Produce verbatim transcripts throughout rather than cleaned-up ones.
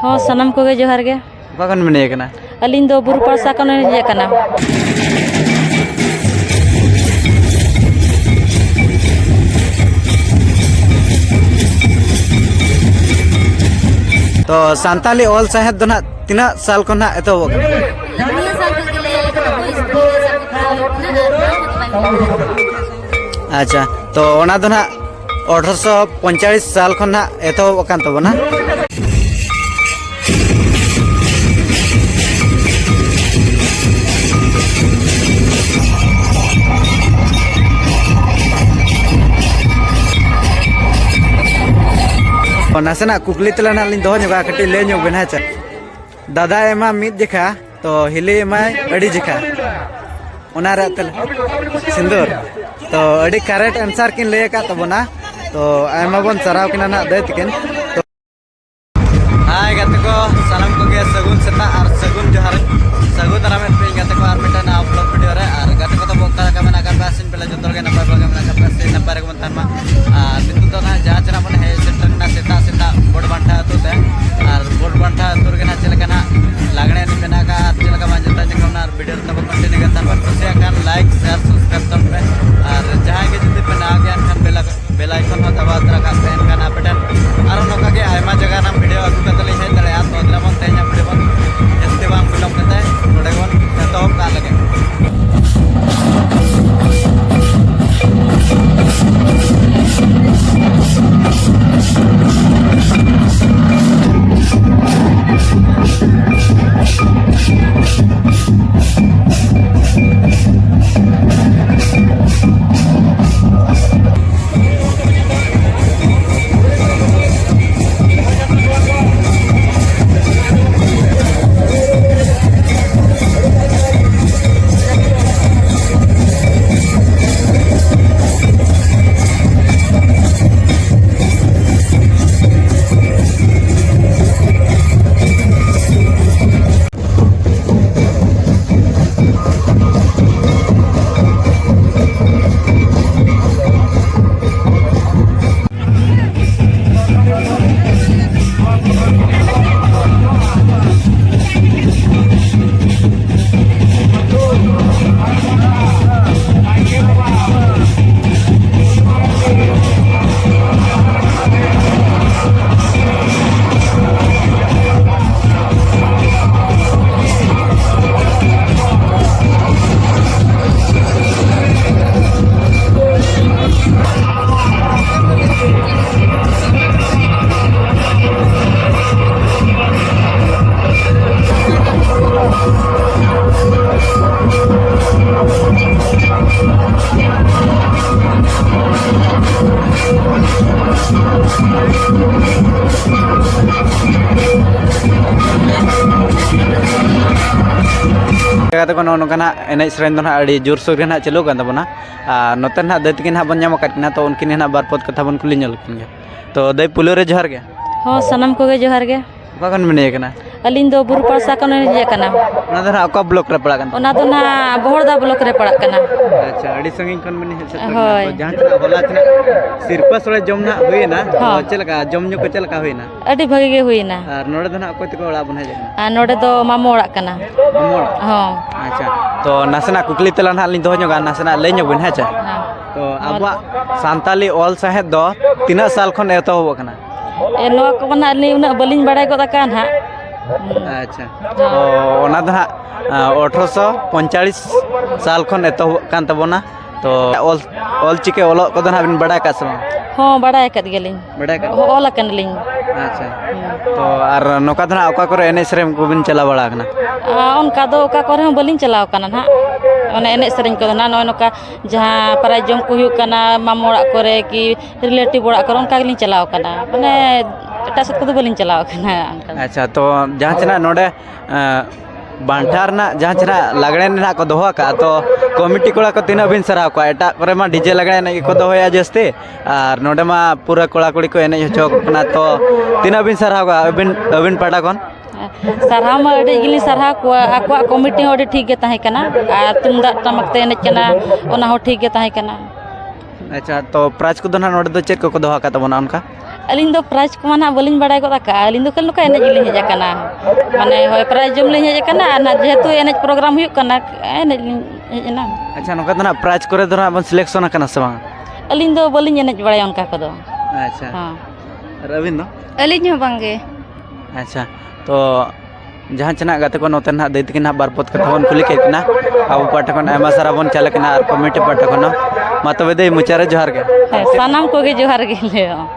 ᱦᱚᱸ, ᱥᱟᱱᱟᱢ ᱠᱚᱜᱮ ᱡᱚᱦᱟᱨ ᱜᱮ᱾ ᱚᱠᱟ ᱠᱷᱚᱱ ᱵᱮᱱ ᱦᱮᱡ ᱟᱠᱟᱱᱟ? ᱟᱹᱞᱤᱧ ᱫᱚ ᱵᱩᱨᱩ ᱯᱟᱲᱥᱟ ᱠᱷᱚᱱ ᱞᱤᱧ ᱦᱮᱡ ᱟᱠᱟᱱᱟ᱾ ᱛᱚ, ᱥᱟᱱᱛᱟᱞᱤ ᱚᱞ ᱥᱟᱶᱦᱮᱫ ᱫᱚ ᱱᱟᱦᱟᱜ ᱛᱤᱱᱟᱹᱜ ᱥᱟᱞ ᱠᱷᱚᱱ ᱱᱟᱦᱟᱜ ᱮᱛᱚᱦᱚᱵᱚᱜ ᱠᱟᱱᱟ? ᱱᱤᱭᱟᱹ ᱥᱟᱞ ᱠᱷᱚᱱ ᱜᱮᱞᱮ ᱮᱦᱚᱵ ᱠᱟᱫᱟ, ᱦᱳᱭ, ᱥᱠᱩᱞ ᱨᱮ ᱥᱟᱵ ᱠᱟᱛᱮ ᱟᱞᱮ ᱩᱱᱟᱹᱜ ᱟᱨ ᱵᱟᱝ ᱠᱚ ᱵᱟᱝ ᱠᱚ᱾ ᱟᱪᱪᱷᱟ, ᱛᱚ ᱚᱱᱟ ᱫᱚ ᱱᱟᱦᱟᱜ ᱟᱴᱷᱨᱚᱥᱚ ᱯᱚᱧᱪᱟᱲᱤᱥ ᱥᱟᱞ ᱠᱷᱚᱱ ᱱᱟᱦᱟᱜ ᱮᱛᱚᱦᱚᱵ ᱟᱠᱟᱱ ᱛᱟᱵᱚᱱᱟ᱾ ᱱᱟᱥᱮᱱᱟᱜ ᱠᱩᱠᱞᱤ ᱛᱮᱞᱟ ᱱᱟᱦᱟᱜ ᱞᱤᱧ ᱫᱚᱦᱚ ᱧᱚᱜᱟ, ᱠᱟᱹᱴᱤᱡ ᱞᱟᱹᱭ ᱧᱚᱜ ᱵᱮᱱ, ᱦᱮᱸ ᱪᱮ? ᱫᱟᱫᱟ ᱮᱢᱟ ᱢᱤᱫ ᱡᱮᱠᱷᱟ, ᱛᱚ ᱦᱤᱞᱤ ᱮᱢᱟᱭ ᱟᱹᱰᱤ ᱡᱮᱠᱷᱟ᱾ ᱚᱱᱟ ᱨᱮᱭᱟᱜ ᱛᱮᱞᱟ ᱥᱤᱸᱫᱩᱨ᱾ ᱛᱚ ᱟᱹᱰᱤ correct answer ᱠᱤᱱ ᱞᱟᱹᱭ ᱟᱠᱟᱫ ᱛᱟᱵᱚᱱᱟ᱾ ᱛᱚ ᱟᱭᱢᱟ ᱵᱚᱱ ᱥᱟᱨᱦᱟᱣ ᱠᱤᱱᱟ ᱱᱟᱦᱟᱜ ᱫᱟᱹᱭ ᱛᱟᱹᱠᱤᱱ᱾ ᱛᱚ ᱦᱟᱭ ᱜᱟᱛᱮ ᱠᱚ, ᱥᱟᱱᱟᱢ ᱠᱚᱜᱮ ᱥᱟᱹᱜᱩᱱ ᱥᱮᱛᱟᱜ ᱟᱨ ᱥᱟᱹᱜᱩᱱ ᱡᱚᱦᱟᱨ᱾ ᱥᱟᱹᱜᱩᱱ ᱫᱟᱨᱟᱢᱮᱫ ᱯᱮᱭᱟᱹᱧ ᱜᱟᱛᱮ ᱠᱚ ᱟᱨ ᱢᱤᱫᱴᱟᱝ ᱱᱟᱣᱟ vlog video ᱨᱮ᱾ ᱟᱨ ᱜᱟᱛᱮ ᱠᱚ ᱛᱟᱵᱚ ᱚᱠᱟ ᱞᱮᱠᱟ ᱢᱮᱱᱟᱜ ᱟᱠᱟᱫ ᱯᱮᱭᱟ? ᱥᱮ ᱡᱚᱛᱚ ᱦᱚᱲ ᱜᱮ ᱱᱟᱯᱟᱭ ᱵᱟᱲᱟ ᱜᱮ ᱢᱮᱱᱟᱜ ᱟᱠᱟᱫ ᱯᱮᱭᱟ ᱥᱮ ᱱᱟᱯᱟᱭ ᱨᱮᱜᱮ ᱵᱚᱱ ᱛᱟᱦᱮᱱ ᱢᱟ᱾ ᱟᱨ ᱱᱤᱛᱚᱜ ᱫᱚ ᱱᱟᱦᱟᱜ ᱡᱟᱦᱟᱸ ᱪᱮ ᱱᱟᱦᱟᱜ ᱵᱚᱱ ᱦᱮᱡ ᱥᱮᱴᱮᱨ ᱮᱱᱟ ᱥᱮᱛᱟᱜ ᱥᱮᱛᱟᱜ ᱵᱳᱰᱵᱟᱱᱴᱷᱟ ᱟᱹᱛᱩ ᱛᱮ᱾ ᱟᱨ ᱵᱳᱰᱵᱟᱱᱴᱷᱟ ᱟᱹᱛᱩ ᱨᱮᱜᱮ ᱱᱟᱦᱟᱜ ᱪᱮᱫ ᱞᱮᱠᱟ ᱱᱟᱦᱟᱜ ᱞᱟᱜᱽᱬᱮ ᱮᱱᱮᱡ ᱢᱮᱱᱟᱜ ᱟᱠᱟᱫ ᱟᱨ ᱪᱮᱫ ᱞᱮᱠᱟ ᱵᱟᱝ, ᱡᱚᱛᱚ ᱡᱟᱭᱜᱟ ᱚᱱᱟ video ᱨᱮ ᱛᱟᱵᱚ continue ᱜᱮ ᱛᱟᱦᱮᱱ ᱢᱟ᱾ ᱠᱩᱥᱤᱭᱟᱜ ᱠᱷᱟᱱ like, share, subscribe ᱛᱟᱵᱚᱱ ᱯᱮ᱾ ᱟᱨ ᱡᱟᱦᱟᱸᱭ ᱜᱮ ᱡᱩᱫᱤ ᱯᱮ ᱱᱟᱣᱟ ᱜᱮᱭᱟ ᱮᱱᱠᱷᱟᱱ bell bell icon ᱦᱚᱸ ᱫᱟᱵᱟᱣ ᱛᱚᱨᱟ ᱠᱟᱜ ᱯᱮ, ᱮᱱᱠᱷᱟᱱ ᱟᱯᱮ ᱴᱷᱮᱱ ᱟᱨᱦᱚᱸ ᱱᱚᱝᱠᱟ ᱜᱮ ᱟᱭᱢᱟ ᱡᱟᱭᱜᱟ ᱨᱮᱱᱟᱜ video ᱟᱹᱜᱩ ᱠᱟᱛᱮ ᱞᱤᱧ ᱦᱮᱡ ᱫᱟᱲᱮᱭᱟᱜᱼᱟ᱾ ᱛᱚ ᱫᱮᱞᱟ ᱵᱚᱱ ᱛᱮᱦᱮᱧᱟᱜ video ᱵᱚᱱ ᱡᱟᱹᱥᱛᱤ ᱵᱟᱝ ᱵᱤᱞᱚᱢ ᱠᱟᱛᱮ ᱱᱚᱰᱮ ᱜᱮᱵᱚᱱ ᱮᱛᱚᱦᱚᱵ ᱠᱟᱜ ᱞᱮᱜᱮ᱾ ᱜᱟᱛᱮ ᱠᱚ, ᱱᱚᱜᱼᱚ ᱱᱚᱝᱠᱟ ᱱᱟᱦᱟᱜ ᱮᱱᱮᱡ ᱥᱮᱨᱮᱧ ᱫᱚ ᱱᱟᱦᱟᱜ ᱟᱹᱰᱤ ᱡᱳᱨᱥᱳᱨ ᱜᱮ ᱱᱟᱦᱟᱜ ᱪᱟᱹᱞᱩ ᱟᱠᱟᱱ ᱛᱟᱵᱚᱱᱟ᱾ ᱟᱨ ᱱᱚᱛᱮ ᱱᱟᱦᱟᱜ ᱫᱟᱹᱭ ᱛᱟᱹᱠᱤᱱ ᱱᱟᱦᱟᱜ ᱵᱚᱱ ᱧᱟᱢ ᱟᱠᱟᱫ ᱠᱤᱱᱟ, ᱛᱚ ᱩᱱᱠᱤᱱ ᱱᱟᱦᱟᱜ ᱵᱟᱨ ᱯᱚᱫ ᱠᱟᱛᱷᱟ ᱵᱚᱱ ᱠᱩᱞᱤ ᱧᱚᱜ ᱞᱮᱠᱤᱱ ᱜᱮ᱾ ᱛᱚ ᱫᱟᱹᱭ, ᱯᱩᱭᱞᱩ ᱨᱮ ᱡᱚᱦᱟᱨ ᱜᱮ᱾ ᱦᱚᱸ, ᱥᱟᱱᱟᱢ ᱠᱚᱜᱮ ᱡᱚᱦᱟᱨ ᱜᱮ᱾ ᱚᱠᱟ ᱠᱷᱚᱱ ᱵᱤᱱ ᱦᱮᱡ ᱟᱠᱟᱱᱟ? ᱟᱹᱞᱤᱧ ᱫᱚ ᱵᱩᱨᱩ ᱯᱟᱲᱥᱟ ᱠᱷᱚᱱ ᱞᱤᱧ ᱦᱮᱡ ᱟᱠᱟᱱᱟ᱾ ᱚᱱᱟ ᱫᱚ ᱱᱟᱦᱟᱜ ᱚᱠᱟ ᱵᱞᱚᱠ ᱨᱮ ᱯᱟᱲᱟᱜ ᱠᱟᱱᱟ? ᱚᱱᱟ ᱫᱚ ᱱᱟᱦᱟᱜ ᱵᱚᱦᱚᱲᱫᱟ ᱵᱞᱚᱠ ᱨᱮ ᱯᱟᱲᱟᱜ ᱠᱟᱱᱟ᱾ ᱟᱪᱪᱷᱟ, ᱟᱹᱰᱤ ᱥᱟᱺᱜᱤᱧ ᱠᱷᱚᱱ ᱵᱤᱱ ᱦᱮᱡ ᱥᱮᱴᱮᱨ ᱮᱱᱟ᱾ ᱦᱳᱭ᱾ ᱛᱚ, ᱡᱟᱦᱟᱸ ᱛᱤᱱᱟᱹᱜ ᱦᱚᱞᱟ ᱛᱤᱱᱟᱹᱜ ᱥᱤᱨᱯᱟᱹ ᱥᱳᱲᱮ ᱡᱚᱢ ᱱᱟᱦᱟᱜ ᱦᱩᱭᱮᱱᱟ, ᱛᱚ ᱦᱚᱸ᱾ ᱪᱮᱫ ᱞᱮᱠᱟ ᱡᱚᱢ ᱧᱩ ᱠᱚ ᱪᱮᱫ ᱞᱮᱠᱟ ᱦᱩᱭᱮᱱᱟ? ᱟᱹᱰᱤ ᱵᱷᱟᱹᱜᱤ ᱜᱮ ᱦᱩᱭᱮᱱᱟ᱾ ᱟᱨ ᱱᱚᱰᱮ ᱫᱚ ᱱᱟᱦᱟᱜ ᱚᱠᱚᱭ ᱛᱟᱠᱚ ᱚᱲᱟᱜ ᱵᱚᱱ ᱦᱮᱡ ᱟᱠᱟᱱᱟ? ᱟᱨ ᱱᱚᱰᱮ ᱫᱚ ᱢᱟᱢᱚ ᱚᱲᱟᱜ ᱠᱟᱱᱟ᱾ ᱢᱟᱢᱚ ᱚᱲᱟᱜ? ᱦᱚᱸ᱾ ᱟᱪᱪᱷᱟ, ᱛᱚ ᱱᱟᱥᱮᱱᱟᱜ ᱠᱩᱠᱞᱤ ᱛᱮᱞᱟ ᱱᱟᱦᱟᱜ ᱞᱤᱧ ᱫᱚᱦᱚ ᱧᱚᱜᱟ, ᱱᱟᱥᱮᱱᱟᱜ ᱞᱟᱹᱭ ᱧᱚᱜ ᱵᱤᱱ, ᱦᱮᱸ ᱪᱮ? ᱦᱮᱸ᱾ ᱛᱚ ᱚᱞ- ᱟᱵᱚᱣᱟᱜ ᱥᱟᱱᱛᱟᱞᱤ ᱚᱞ ᱥᱟᱶᱦᱮᱫ ᱫᱚ ᱛᱤᱱᱟᱹᱜ ᱥᱟᱞ ᱠᱷᱚᱱ ᱮᱛᱚᱦᱚᱵ ᱟᱠᱟᱱᱟ? ᱮ, ᱱᱚᱣᱟ ᱠᱚᱢᱟ ᱱᱟᱦᱟᱜ ᱟᱹᱞᱤᱧ ᱩᱱᱟᱹᱜ ᱵᱟᱹᱞᱤᱧ ᱵᱟᱲᱟᱭ ᱜᱚᱫ ᱟᱠᱟᱫᱼᱟ ᱱᱟᱦᱟᱜ᱾ ᱟᱪᱪᱷᱟ᱾ ᱦᱚᱸ᱾ ᱛᱚ ᱚᱱᱟ ᱫᱚ ᱱᱟᱦᱟᱜ, ᱟ, ᱟᱴᱷᱨᱚᱥᱚ ᱯᱚᱧᱪᱟᱲᱤᱥ ᱥᱟᱞ ᱠᱷᱚᱱ ᱮᱛᱚᱦᱚᱵ ᱠᱟᱱ ᱛᱟᱵᱚᱱᱟ᱾ ᱛᱚ ᱚᱞ, ᱚᱞᱪᱤᱠᱤ ᱚᱞᱚᱜ ᱠᱚᱫᱚ ᱱᱟᱦᱟᱜ ᱵᱤᱱ ᱵᱟᱲᱟᱭ ᱟᱠᱟᱫ ᱥᱮ ᱵᱟᱝ? ᱦᱚᱸ, ᱵᱟᱲᱟᱭ ᱟᱠᱟᱫ ᱜᱮᱭᱟᱞᱤᱧ᱾ ᱵᱟᱲᱟᱭ ᱟᱠᱟᱫ? ᱚᱞ ᱟᱠᱟᱱᱟᱞᱤᱧ᱾ ᱟᱪᱪᱷᱟ᱾ ᱦᱩᱸ᱾ ᱛᱚ ᱟᱨ ᱱᱚᱝᱠᱟ ᱫᱚ ᱱᱟᱦᱟᱜ ᱚᱠᱟ ᱠᱚᱨᱮ ᱮᱱᱮᱡ ᱥᱮᱨᱮᱧ ᱠᱚᱵᱤᱱ ᱪᱟᱞᱟᱣ ᱵᱟᱲᱟ ᱟᱠᱟᱱᱟ? ᱟ, ᱚᱱᱠᱟ ᱫᱚ ᱚᱠᱟ ᱠᱚᱨᱮ ᱦᱚᱸ ᱵᱟᱹᱞᱤᱧ ᱪᱟᱞᱟᱣ ᱟᱠᱟᱱᱟ ᱱᱟᱦᱟᱜ᱾ ᱚᱱᱮ ᱮᱱᱮᱡ ᱥᱮᱨᱮᱧ ᱠᱚᱫᱚ ᱱᱟᱦᱟᱜ ᱱᱚᱜᱼᱚᱭ ᱱᱚᱝᱠᱟ ᱡᱟᱦᱟᱸ ᱯᱨᱟᱭᱤᱡᱽ ᱡᱚᱢ ᱠᱚ ᱦᱩᱭᱩᱜ ᱠᱟᱱᱟ, ᱢᱟᱢᱚ ᱚᱲᱟᱜ ᱠᱚᱨᱮ ᱠᱤ relative ᱚᱲᱟᱜ ᱠᱚᱨᱮ, ᱚᱱᱠᱟ ᱜᱮᱞᱤᱧ ᱪᱟᱞᱟᱣ ᱟᱠᱟᱱᱟ᱾ ᱢᱟᱱᱮ ᱮᱴᱟᱜ ᱥᱮᱫ ᱠᱚᱫᱚ ᱵᱟᱹᱞᱤᱧ ᱪᱟᱞᱟᱣ ᱟᱠᱟᱱᱟ ᱚᱱᱠᱟ ᱫᱚ᱾ ᱟᱪᱪᱷᱟ, ᱛᱚ ᱡᱟᱦᱟᱸ ᱛᱤᱱᱟᱹᱜ ᱱᱚᱰᱮ, ᱮᱸ, ᱵᱟᱱᱴᱟ ᱨᱮᱱᱟᱜ ᱡᱟᱦᱟᱸ ᱛᱤᱱᱟᱹᱜ ᱞᱟᱜᱽᱲᱮ ᱨᱮᱱᱟᱜ ᱠᱚ ᱫᱚᱦᱚ ᱟᱠᱟᱫᱼᱟ, ᱛᱚ ᱠᱚᱢᱤᱴᱤ ᱠᱚᱲᱟ ᱠᱚ ᱛᱤᱱᱟᱹᱜ ᱵᱤᱱ ᱥᱟᱨᱦᱟᱣ ᱠᱚᱣᱟ? ᱮᱴᱟᱜ ᱠᱚᱨᱮ ᱢᱟ DJ ᱞᱟᱜᱽᱲᱮ ᱮᱱᱮᱡ ᱜᱮᱠᱚ ᱫᱚᱦᱚᱭᱟ ᱡᱟᱹᱥᱛᱤ, ᱟᱨ ᱱᱚᱰᱮ ᱢᱟ ᱯᱩᱨᱟᱹ ᱠᱚᱲᱟ ᱠᱩᱲᱤ ᱠᱚ ᱮᱱᱮᱡ ᱦᱚᱪᱚ ᱟᱠᱚ ᱠᱟᱱᱟ᱾ ᱛᱚ ᱛᱤᱱᱟᱹᱜ ᱵᱤᱱ ᱥᱟᱨᱦᱟᱣ ᱠᱚᱣᱟ ᱟᱹᱵᱤᱱ, ᱟᱹᱵᱤᱱ ᱯᱟᱦᱴᱟ ᱠᱷᱚᱱ? ᱥᱟᱨᱦᱟᱣ ᱢᱟ ᱟᱹᱰᱤ ᱜᱮᱞᱤᱧ ᱥᱟᱨᱦᱟᱣ ᱠᱚᱣᱟ, ᱟᱠᱚᱣᱟᱜ ᱠᱚᱢᱤᱴᱤ ᱦᱚᱸ ᱟᱹᱰᱤ ᱴᱷᱤᱠ ᱜᱮ ᱛᱟᱦᱮᱸ ᱠᱟᱱᱟ, ᱟᱨ ᱛᱩᱢᱫᱟᱜ ᱴᱟᱢᱟᱠ ᱛᱮ ᱮᱱᱮᱡ ᱠᱟᱱᱟ, ᱚᱱᱟ ᱦᱚᱸ ᱴᱷᱤᱠ ᱜᱮ ᱛᱟᱦᱮᱸ ᱠᱟᱱᱟ᱾ ᱟᱪᱪᱷᱟ, ᱛᱚ ᱯᱨᱟᱭᱤᱡᱽ ᱠᱚᱫᱚ ᱱᱟᱦᱟᱜ ᱱᱚᱰᱮ ᱫᱚ ᱪᱮᱫ ᱠᱚᱠᱚ ᱫᱚᱦᱚ ᱟᱠᱟᱫ ᱛᱟᱵᱚᱱᱟ ᱚᱱᱠᱟ? ᱟᱹᱞᱤᱧ ᱫᱚ ᱯᱨᱟᱭᱤᱡᱽ ᱠᱚᱢᱟ ᱱᱟᱦᱟᱜ ᱵᱟᱹᱞᱤᱧ ᱵᱟᱲᱟᱭ ᱜᱚᱫ ᱟᱠᱟᱫᱼᱟ, ᱟᱹᱞᱤᱧ ᱫᱚ ᱠᱷᱟᱹᱞᱤ ᱱᱚᱝᱠᱟ ᱮᱱᱮᱡ ᱜᱮᱞᱤᱧ ᱦᱮᱡ ᱟᱠᱟᱱᱟ᱾ ᱢᱟᱱᱮ ᱦᱳᱭ, ᱯᱨᱟᱭᱤᱡᱽ ᱡᱚᱢ ᱞᱤᱧ ᱦᱮᱡ ᱟᱠᱟᱱᱟ, ᱟᱨ ᱱᱟᱦᱟᱜ ᱡᱮᱦᱮᱛᱩ ᱮᱱᱮᱡ ᱯᱨᱳᱜᱨᱟᱢ ᱦᱩᱭᱩᱜ ᱠᱟᱱᱟ, ᱮᱱᱮᱡ ᱞᱤᱧ ᱦᱮᱡ ᱮᱱᱟ᱾ ᱟᱪᱪᱷᱟ, ᱱᱚᱝᱠᱟ ᱫᱚ ᱱᱟᱦᱟᱜ ᱯᱨᱟᱭᱤᱡᱽ ᱠᱚᱨᱮ ᱫᱚ ᱱᱟᱦᱟᱜ ᱵᱚᱱ ᱥᱤᱞᱮᱠᱥᱚᱱ ᱟᱠᱟᱱᱟ ᱥᱮ ᱵᱟᱝ? ᱟᱹᱞᱤᱧ ᱫᱚ ᱵᱟᱹᱞᱤᱧ ᱮᱱᱮᱡ ᱵᱟᱲᱟᱭᱟ ᱚᱱᱠᱟ ᱠᱚᱫᱚ᱾ ᱟᱪᱪᱷᱟ᱾ ᱦᱚᱸ᱾ ᱟᱨ ᱟᱹᱵᱤᱱ ᱫᱚ? ᱟᱹᱞᱤᱧ ᱦᱚᱸ ᱵᱟᱝᱜᱮ᱾ ᱟᱪᱪᱷᱟ, ᱛᱚ ᱡᱟᱦᱟᱸ ᱪᱮᱱᱟᱜ ᱜᱟᱛᱮ ᱠᱚ, ᱱᱚᱛᱮ ᱱᱟᱦᱟᱜ ᱫᱟᱹᱭ ᱛᱟᱹᱠᱤᱱ ᱱᱟᱦᱟᱜ ᱵᱟᱨ ᱯᱚᱫ ᱠᱟᱛᱷᱟ ᱵᱚᱱ ᱠᱩᱞᱤ ᱠᱮᱫ ᱠᱤᱱᱟ᱾ ᱟᱵᱚ ᱯᱟᱦᱴᱟ ᱠᱷᱚᱱ ᱟᱭᱢᱟ ᱥᱟᱨᱦᱟᱣ ᱵᱚᱱ ᱪᱟᱞ ᱟᱠᱤᱱᱟ ᱟᱨ ᱠᱚᱢᱤᱴᱤ ᱯᱟᱦᱴᱟ ᱠᱷᱚᱱ ᱦᱚᱸ᱾ ᱢᱟ ᱛᱚᱵᱮ ᱫᱟᱹᱭ, ᱢᱩᱪᱟᱹᱫ ᱨᱮ ᱡᱚᱦᱟᱨ ᱜᱮ᱾ ᱦᱮᱸ, ᱥᱟᱱᱟᱢ ᱠᱚᱜᱮ ᱡᱚᱦᱟᱨ ᱜᱮ ᱞᱟᱹᱭᱚᱜᱼᱟ᱾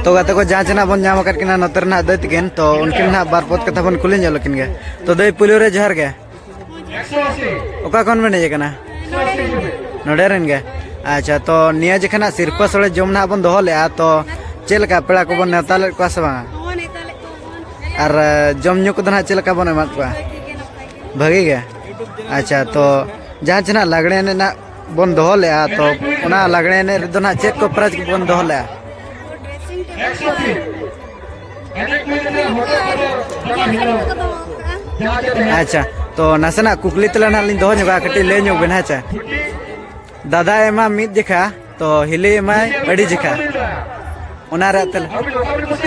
ᱛᱚ ᱜᱟᱛᱮ ᱠᱚ, ᱡᱟᱦᱟᱸ ᱪᱮᱱᱟᱜ ᱵᱚᱱ ᱧᱟᱢ ᱟᱠᱟᱫ ᱠᱤᱱᱟ ᱱᱚᱛᱮ ᱨᱮᱱᱟᱜ ᱫᱟᱹᱭ ᱛᱟᱹᱠᱤᱱ, ᱛᱚ ᱩᱱᱠᱤᱱ ᱱᱟᱦᱟᱜ ᱵᱟᱨ ᱯᱚᱫ ᱠᱟᱛᱷᱟ ᱵᱚᱱ ᱠᱩᱞᱤ ᱧᱚᱜ ᱞᱮᱠᱤᱱ ᱜᱮ᱾ ᱛᱚ ᱫᱟᱹᱭ, ᱯᱩᱭᱞᱩ ᱨᱮ ᱡᱚᱦᱟᱨ ᱜᱮ᱾ ᱚᱠᱟ ᱠᱷᱚᱱ ᱵᱮᱱ ᱦᱮᱡ ᱟᱠᱟᱱᱟ? ᱱᱚᱰᱮ ᱨᱮᱱ ᱜᱮ᱾ ᱟᱪᱪᱷᱟ, ᱛᱚ ᱱᱤᱭᱟᱹ ᱡᱮᱠᱷᱟ ᱱᱟᱜ ᱥᱤᱨᱯᱟᱹ ᱥᱳᱲᱮ ᱡᱚᱢ ᱱᱟᱦᱟᱜ ᱵᱚᱱ ᱫᱚᱦᱚ ᱞᱮᱜᱼᱟ, ᱛᱚ ᱪᱮᱫ ᱞᱮᱠᱟ ᱯᱮᱲᱟ ᱠᱚᱵᱚᱱ ᱱᱮᱣᱛᱟ ᱞᱮᱫ ᱠᱚᱣᱟ ᱥᱮ ᱵᱟᱝᱟ? ᱟᱨ ᱡᱚᱢ ᱧᱩ ᱠᱚᱫᱚ ᱱᱟᱦᱟᱜ ᱪᱮᱫ ᱞᱮᱠᱟ ᱵᱚᱱ ᱮᱢᱟᱫ ᱠᱚᱣᱟ? ᱵᱷᱟᱹᱜᱤ ᱜᱮ᱾ ᱟᱪᱪᱷᱟ, ᱛᱚ ᱡᱟᱦᱟᱸ ᱪᱮ ᱱᱟᱦᱟᱜ ᱞᱟᱜᱽᱲᱮ ᱮᱱᱮᱡ ᱱᱟᱜ ᱵᱚᱱ ᱫᱚᱦᱚ ᱞᱮᱜᱼᱟ, ᱛᱚ ᱚᱱᱟ ᱞᱟᱜᱽᱲᱮ ᱮᱱᱮᱡ ᱨᱮᱫᱚ ᱱᱟᱦᱟᱜ ᱪᱮᱫ ᱠᱚ ᱯᱨᱟᱭᱤᱡᱽ ᱵᱚᱱ ᱫᱚᱦᱚ ᱞᱮᱜᱼᱟ? ᱟᱪᱪᱷᱟ, ᱛᱚ ᱱᱟᱥᱮᱱᱟᱜ ᱠᱩᱠᱞᱤ ᱛᱮᱞᱟ ᱱᱟᱦᱟᱜ ᱞᱤᱧ ᱫᱚᱦᱚ ᱧᱚᱜᱟ, ᱠᱟᱹᱴᱤᱡ ᱞᱟᱹᱭ ᱧᱚᱜ ᱵᱮᱱ, ᱦᱮᱸ ᱪᱮ? ᱫᱟᱫᱟ ᱮᱢᱟ ᱢᱤᱫ ᱡᱮᱠᱷᱟ, ᱛᱚ ᱦᱤᱞᱤ ᱮᱢᱟᱭ ᱟᱹᱰᱤ ᱡᱮᱠᱷᱟ᱾ ᱚᱱᱟ ᱨᱮᱭᱟᱜ ᱛᱮᱞᱟ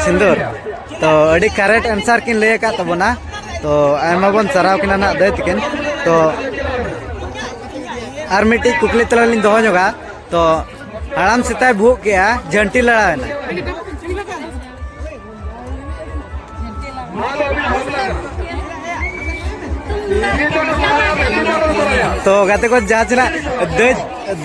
ᱥᱤᱸᱫᱩᱨ᱾ ᱛᱚ ᱟᱹᱰᱤ ᱠᱟᱨᱮᱠᱴ ᱟᱱᱥᱟᱨ ᱠᱤᱱ ᱞᱟᱹᱭ ᱟᱠᱟᱫ ᱛᱟᱵᱚᱱᱟ᱾ ᱛᱚ ᱟᱭᱢᱟ ᱵᱚᱱ ᱥᱟᱨᱦᱟᱣ ᱠᱤᱱᱟ ᱱᱟᱦᱟᱜ ᱫᱟᱹᱭ ᱛᱟᱹᱠᱤᱱ᱾ ᱛᱚ ᱟᱨ ᱢᱤᱫᱴᱤᱡ ᱠᱩᱠᱞᱤ ᱛᱮᱞᱟ ᱞᱤᱧ ᱫᱚᱦᱚ ᱧᱚᱜᱟ᱾ ᱛᱚ ᱦᱟᱲᱟᱢ ᱥᱮᱛᱟᱭ ᱵᱷᱩᱜ ᱠᱮᱜᱼᱟ, ᱡᱷᱟᱹᱱᱴᱤ ᱞᱟᱲᱟᱣ ᱮᱱᱟ᱾ ᱛᱚ ᱜᱟᱛᱮ ᱠᱚ, ᱡᱟᱦᱟᱸ ᱪᱮᱱᱟᱜ ᱫᱟᱹᱭ,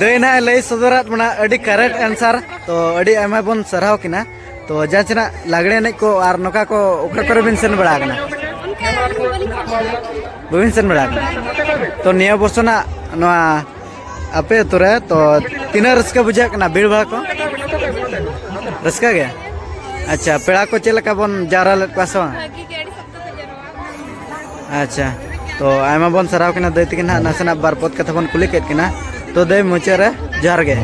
ᱫᱟᱹᱭ ᱱᱟᱦᱟᱜ ᱮ ᱞᱟᱹᱭ ᱥᱚᱫᱚᱨᱟᱫ ᱵᱚᱱᱟ, ᱟᱹᱰᱤ ᱠᱟᱨᱮᱠᱴ ᱟᱱᱥᱟᱨ᱾ ᱛᱚ ᱟᱹᱰᱤ ᱟᱭᱢᱟ ᱵᱚᱱ ᱥᱟᱨᱦᱟᱣ ᱠᱤᱱᱟ᱾ ᱛᱚ ᱡᱟᱦᱟᱸ ᱪᱮᱱᱟᱜ ᱞᱟᱜᱽᱲᱮ ᱮᱱᱮᱡ ᱠᱚ ᱟᱨ ᱱᱚᱝᱠᱟ ᱠᱚ ᱚᱠᱟ ᱠᱚᱨᱮ ᱵᱤᱱ ᱥᱮᱱ ᱵᱟᱲᱟ ᱟᱠᱟᱱᱟ? ᱵᱟᱹᱵᱤᱱ ᱥᱮᱱ ᱵᱟᱲᱟ ᱟᱠᱟᱱᱟ? ᱛᱚ ᱱᱤᱭᱟᱹ ᱵᱚᱨᱥᱚ ᱱᱟᱜ ᱱᱚᱣᱟ ᱟᱯᱮ ᱟᱹᱛᱩ ᱨᱮ ᱛᱚ ᱛᱤᱱᱟᱹᱜ ᱨᱟᱹᱥᱠᱟᱹ ᱵᱩᱡᱷᱟᱹᱜ ᱠᱟᱱᱟ, ᱵᱷᱤᱲ ᱵᱷᱟᱲ ᱠᱚ? ᱨᱟᱹᱥᱠᱟᱹ ᱜᱮ᱾ ᱟᱪᱪᱷᱟ, ᱯᱮᱲᱟ ᱠᱚ ᱪᱮᱫ ᱞᱮᱠᱟ ᱵᱚᱱ ᱡᱟᱣᱨᱟ ᱞᱮᱫ ᱠᱚᱣᱟ ᱥᱮ ᱵᱟᱝ? ᱵᱷᱟᱹᱜᱤ ᱜᱮ, ᱟᱹᱰᱤ ᱥᱚᱠᱛᱚ ᱠᱚ ᱡᱟᱨᱣᱟ ᱟᱠᱟᱱᱟ᱾ ᱟᱪᱪᱷᱟ, ᱛᱚ ᱟᱭᱢᱟ ᱵᱚᱱ ᱥᱟᱨᱦᱟᱣ ᱠᱤᱱᱟ ᱫᱟᱹᱭ ᱛᱟᱹᱠᱤᱱ ᱦᱟᱸᱜ, ᱱᱟᱥᱮᱱᱟᱜ ᱵᱟᱨ ᱯᱚᱫ ᱠᱟᱛᱷᱟ ᱵᱚᱱ ᱠᱩᱞᱤ ᱠᱮᱫ ᱠᱤᱱᱟ᱾ ᱛᱚ ᱫᱟᱹᱭ, ᱢᱩᱪᱟᱹᱫ ᱨᱮ ᱡᱚᱦᱟᱨ ᱜᱮ᱾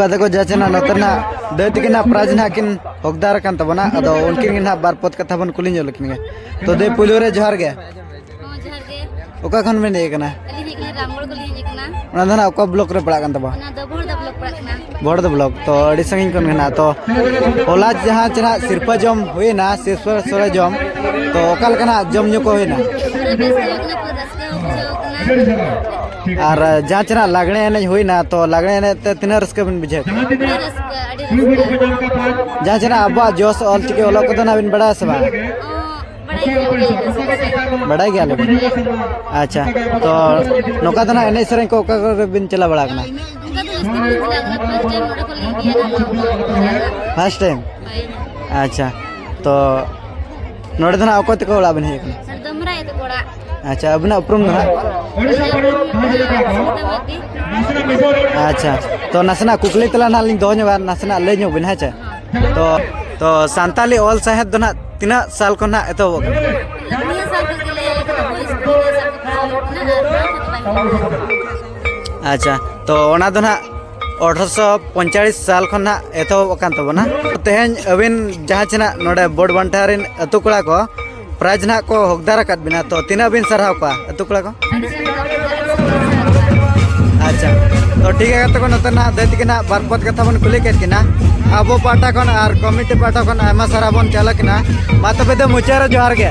ᱚᱠᱟ ᱛᱟᱠᱚ ᱡᱟᱦᱟᱸ ᱪᱮ ᱱᱟᱜ ᱱᱚᱛᱮ ᱱᱟᱜ ᱫᱟᱹᱭ ᱛᱤᱠᱤᱱ ᱱᱟᱜ ᱯᱨᱟᱭᱤᱡᱽ ᱱᱟᱜ ᱠᱤᱱ ᱦᱚᱠᱫᱟᱨ ᱟᱠᱟᱱ ᱛᱟᱵᱚᱱᱟ᱾ ᱟᱫᱚ ᱩᱱᱠᱤᱱ ᱜᱮ ᱱᱟᱜ ᱵᱟᱨ ᱯᱚᱫ ᱠᱟᱛᱷᱟ ᱵᱚᱱ ᱠᱩᱞᱤ ᱧᱚᱜ ᱞᱮᱠᱤᱱ ᱜᱮ᱾ ᱛᱚ ᱫᱟᱹᱭ, ᱯᱩᱭᱞᱩ ᱨᱮ ᱡᱚᱦᱟᱨ ᱜᱮ᱾ ᱦᱚᱸ, ᱡᱚᱦᱟᱨ ᱜᱮ᱾ ᱚᱠᱟ ᱠᱷᱚᱱ ᱵᱮᱱ ᱦᱮᱡ ᱟᱠᱟᱱᱟ? ᱟᱹᱞᱤᱧ ᱦᱮᱡ ᱠᱟᱱᱟ ᱨᱟᱢᱜᱚᱲ ᱠᱷᱚᱱ ᱞᱤᱧ ᱦᱮᱡ ᱟᱠᱟᱱᱟ᱾ ᱚᱱᱟ ᱫᱚ ᱱᱟᱜ ᱚᱠᱟ ᱵᱞᱚᱠ ᱨᱮ ᱯᱟᱲᱟᱜ ᱠᱟᱱ ᱛᱟᱵᱚᱱᱟ? ᱚᱱᱟ ᱫᱚ ᱵᱚᱦᱚᱲᱫᱟ ᱵᱞᱚᱠ ᱯᱟᱲᱟᱜ ᱠᱟᱱᱟ᱾ ᱵᱚᱦᱚᱲᱫᱟ ᱵᱞᱚᱠ, ᱛᱚ ᱟᱹᱰᱤ ᱥᱟᱺᱜᱤᱧ ᱠᱷᱚᱱ ᱜᱮ ᱱᱟᱜ᱾ ᱛᱚ ᱦᱚᱞᱟ ᱡᱟᱦᱟᱸ ᱪᱮ ᱱᱟᱜ ᱥᱤᱨᱯᱟᱹ ᱡᱚᱢ ᱦᱩᱭᱱᱟ, ᱥᱤᱨᱯᱟᱹ ᱥᱚᱲᱮ ᱡᱚᱢ, ᱛᱚ ᱚᱠᱟ ᱞᱮᱠᱟᱱᱟᱜ ᱡᱚᱢ ᱧᱩ ᱠᱚ ᱦᱩᱭᱱᱟ? ᱯᱩᱨᱟᱹ ᱵᱮᱥ ᱜᱮ ᱦᱩᱭ ᱠᱟᱱᱟ, ᱯᱩᱨᱟᱹ ᱨᱟᱹᱥᱠᱟᱹ ᱵᱩᱡᱷᱟᱹᱣ ᱠᱟᱱᱟ᱾ ᱟᱨ ᱡᱟᱦᱟᱸ ᱪᱮ ᱱᱟᱜ ᱞᱟᱜᱽᱬᱮ ᱮᱱᱮᱡ ᱦᱩᱭᱱᱟ, ᱛᱚ ᱞᱟᱜᱽᱬᱮ ᱮᱱᱮᱡ ᱛᱮ ᱛᱤᱱᱟᱹᱜ ᱨᱟᱹᱥᱠᱟᱹ ᱵᱮᱱ ᱵᱩᱡᱷᱟᱹᱣ ᱠᱮᱫᱟ? ᱯᱩᱨᱟᱹ ᱨᱟᱹᱥᱠᱟᱹ, ᱟᱹᱰᱤ ᱨᱟᱹᱥᱠᱟᱹ᱾ ᱡᱟᱦᱟᱸ ᱪᱮ ᱱᱟᱜ ᱟᱵᱚᱣᱟᱜ ᱡᱚᱥ ᱚᱞ ᱪᱤᱠᱤ ᱚᱞᱚᱜ ᱠᱚᱫᱚ ᱱᱟᱜ ᱵᱮᱱ ᱵᱟᱲᱟᱭᱟ ᱥᱮ ᱵᱟᱝ? ᱚ, ᱵᱟᱲᱟᱭ ᱜᱮᱭᱟ, ᱵᱟᱲᱟᱭ ᱜᱮᱭᱟ᱾ ᱵᱟᱲᱟᱭ ᱜᱮᱭᱟ ᱞᱮ᱾ ᱟᱪᱪᱷᱟ, ᱛᱚ ᱱᱚᱝᱠᱟ ᱫᱚ ᱱᱟᱜ ᱮᱱᱮᱡ ᱥᱮᱨᱮᱧ ᱠᱚ ᱚᱠᱟ ᱠᱚᱨᱮ ᱵᱤᱱ ᱪᱟᱞᱟᱣ ᱵᱟᱲᱟ ᱟᱠᱟᱱᱟ? ᱚᱱᱠᱟ ᱫᱚ ᱡᱟᱹᱥᱛᱤ ᱵᱟᱹᱧ ᱪᱟᱞᱟᱣ ᱠᱟᱱᱟ, first time ᱱᱚᱰᱮ ᱠᱷᱚᱱ ᱞᱤᱧ ᱤᱫᱤᱭᱟ ᱱᱟᱜ ᱱᱚᱣᱟ ᱠᱚ᱾ First time? ᱦᱳᱭ᱾ ᱟᱪᱪᱷᱟ, ᱛᱚ ᱱᱚᱰᱮ ᱫᱚ ᱱᱟᱜ ᱚᱠᱚᱭ ᱛᱟᱠᱚ ᱚᱲᱟᱜ ᱵᱮᱱ ᱦᱮᱡ ᱟᱠᱟᱱᱟ? ᱱᱚᱰᱮ ᱫᱚ ᱢᱟᱨᱟᱝ ᱟᱭᱳ ᱛᱟᱠᱚ ᱚᱲᱟᱜ᱾ ᱟᱪᱪᱷᱟ, ᱟᱹᱵᱤᱱᱟᱜ ᱩᱯᱨᱩᱢ ᱫᱚ ᱱᱟᱜ? ᱟᱹᱞᱤᱧᱟᱜ ᱩᱯᱨᱩᱢ ᱫᱚ ᱥᱩᱱᱤᱛᱟ ᱢᱟᱨᱰᱤ᱾ ᱟᱪᱪᱷᱟ, ᱛᱚ ᱱᱟᱥᱮᱱᱟᱜ ᱠᱩᱠᱞᱤ ᱛᱮᱞᱟ ᱱᱟᱜ ᱞᱤᱧ ᱫᱚᱦᱚ ᱧᱚᱜᱟ, ᱱᱟᱥᱮᱱᱟᱜ ᱞᱟᱹᱭ ᱧᱚᱜ ᱵᱤᱱ, ᱦᱮᱸ ᱪᱮ? ᱛᱚ, ᱛᱚ ᱥᱟᱱᱛᱟᱞᱤ ᱚᱞ ᱥᱟᱶᱦᱮᱫ ᱫᱚ ᱱᱟᱜ ᱛᱤᱱᱟᱹᱜ ᱥᱟᱞ ᱠᱷᱚᱱ ᱱᱟᱜ ᱮᱛᱚᱦᱚᱵᱚᱜ ᱠᱟᱱᱟ? ᱱᱤᱭᱟᱹ ᱥᱟᱞ ᱠᱷᱚᱱ ᱜᱮᱞᱮ ᱮᱦᱚᱵ ᱠᱟᱫᱟ, ᱦᱳᱭ, ᱥᱠᱩᱞ ᱨᱮ ᱥᱟᱞ ᱠᱷᱚᱱ ᱯᱟᱲᱦᱟᱣ ᱦᱩᱭᱩᱜ ᱠᱟᱱᱟ ᱟᱨ ᱢᱟᱲᱟᱝ ᱠᱷᱚᱱ ᱫᱚ ᱵᱟᱭ ᱦᱩᱭᱩᱜ ᱠᱟᱱᱟ᱾ ᱟᱪᱪᱷᱟ, ᱛᱚ ᱚᱱᱟ ᱫᱚ ᱱᱟᱜ ᱟᱴᱷᱨᱚᱥᱚ ᱯᱚᱧᱪᱟᱲᱤᱥ ᱥᱟᱞ ᱠᱷᱚᱱ ᱱᱟᱜ ᱮᱛᱚᱦᱚᱵ ᱟᱠᱟᱱ ᱛᱟᱵᱚᱱᱟ᱾ ᱛᱮᱦᱮᱧ ᱟᱹᱵᱤᱱ ᱡᱟᱦᱟᱸ ᱪᱮ ᱱᱟᱜ ᱱᱚᱰᱮ ᱵᱳᱨᱰ ᱵᱟᱱᱴᱟ ᱨᱮᱱ ᱟᱹᱛᱩ ᱠᱚᱲᱟ ᱠᱚ ᱯᱨᱟᱭᱤᱡᱽ ᱱᱟᱜ ᱠᱚ ᱦᱚᱠᱫᱟᱨ ᱟᱠᱟᱫ ᱵᱤᱱᱟ, ᱛᱚ ᱛᱤᱱᱟᱹᱜ ᱵᱤᱱ ᱥᱟᱨᱦᱟᱣ ᱠᱚᱣᱟ ᱟᱹᱛᱩ ᱠᱚᱲᱟ ᱠᱚ? ᱟᱪᱪᱷᱟ, ᱛᱚ ᱴᱷᱤᱠ ᱜᱮᱭᱟ, ᱜᱟᱛᱮ ᱠᱚ, ᱱᱚᱛᱮ ᱱᱟᱜ ᱫᱟᱹᱭ ᱛᱤᱠᱤ ᱱᱟᱜ ᱵᱟᱨ ᱯᱚᱫ ᱠᱟᱛᱷᱟ ᱵᱚᱱ ᱠᱩᱞᱤ ᱠᱮᱫ ᱠᱤᱱᱟ ᱟᱵᱚ ᱯᱟᱦᱴᱟ ᱠᱷᱚᱱ ᱟᱨ ᱠᱚᱢᱤᱴᱤ ᱯᱟᱦᱴᱟ ᱠᱷᱚᱱ ᱟᱭᱢᱟ ᱥᱟᱨᱦᱟᱣ ᱵᱚᱱ ᱪᱟᱞ ᱟᱠᱤᱱᱟ᱾ ᱢᱟ ᱛᱚᱵᱮ ᱫᱚ ᱢᱩᱪᱟᱹᱫ ᱨᱮ ᱡᱚᱦᱟᱨ ᱜᱮ᱾